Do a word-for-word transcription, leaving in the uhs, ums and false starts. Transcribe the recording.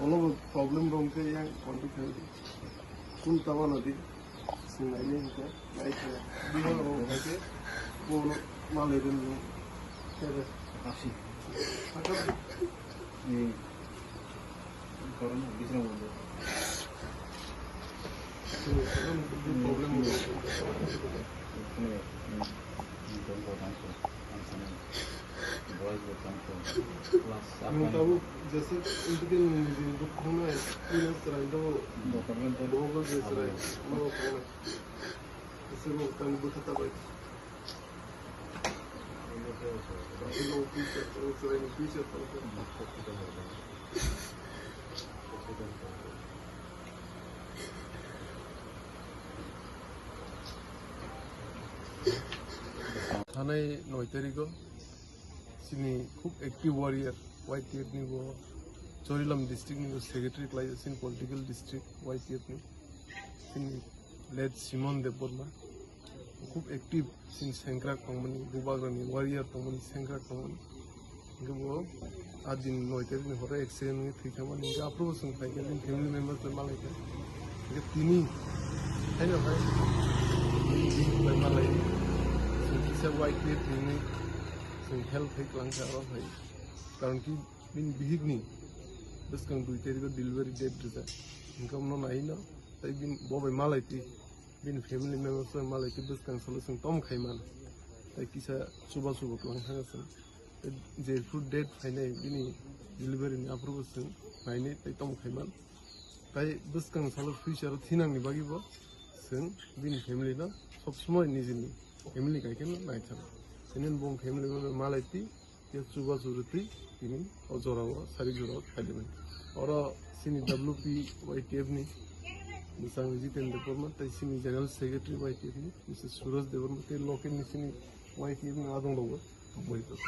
Olo problem rong ke yang konti khe kun taba nadi sinai ni ke nai ke dua rong ke ko malai den ni ke. Aksi. Ni koran bisrang bondo. Problem. Nung tabuk jesa intikin nung niji duk khuna experience rai do. Document. Document jesa rai. Mo khuna. Jesa mo tang bukha tabai. Jesa mo future, jesa mo future. Thanai noi tarigo chini khub active warrior Y T F ni bo Chorilam district ni bo secretary khlai chini political district Y T F ni chini late Simon Debbarma. Khub active chini sengkrak tongmani, bubagrani warrior tongmani, sengkrak tongmani. Hingke bo a din noi tarik ni horo accident wngwi thwi thangmani. Hingke aphuru bo chwng phaikhe bini family members bai malaikha. Hingke tini haino hai bini bihik bai malai. Chwng kisa Y T F hinwi chwng help khai kwlangkha oro hai. Karon ki bini bihikni bwskang dui tarikh o delivery date rijak. Hingke bono naino tei bini bo bai malaitwi. Bini family members bai malai khe bwskang salo chwng tom khai man. Tai kisa chuba chuba kwlang thang chwng. Tai jephru date phainai bini delivery ni aphuru bo chwng nainai tai tom khai man. Tai bwskang salo future o thinang ni bagwi bo chwng bini family no sob somoi nijini family kai khe no naithang. Tini bo family bai malai twi. Tei chubachu rwtwi tini o jorao, sari jorao phailaimani. Oro chini W P Y T F ni bwsang Jiten Debbarma tei chini General Secretary Y T F ni Mister Suraj Debbarma tei local ni chini Y T F ni adong rogo tongbai tongo.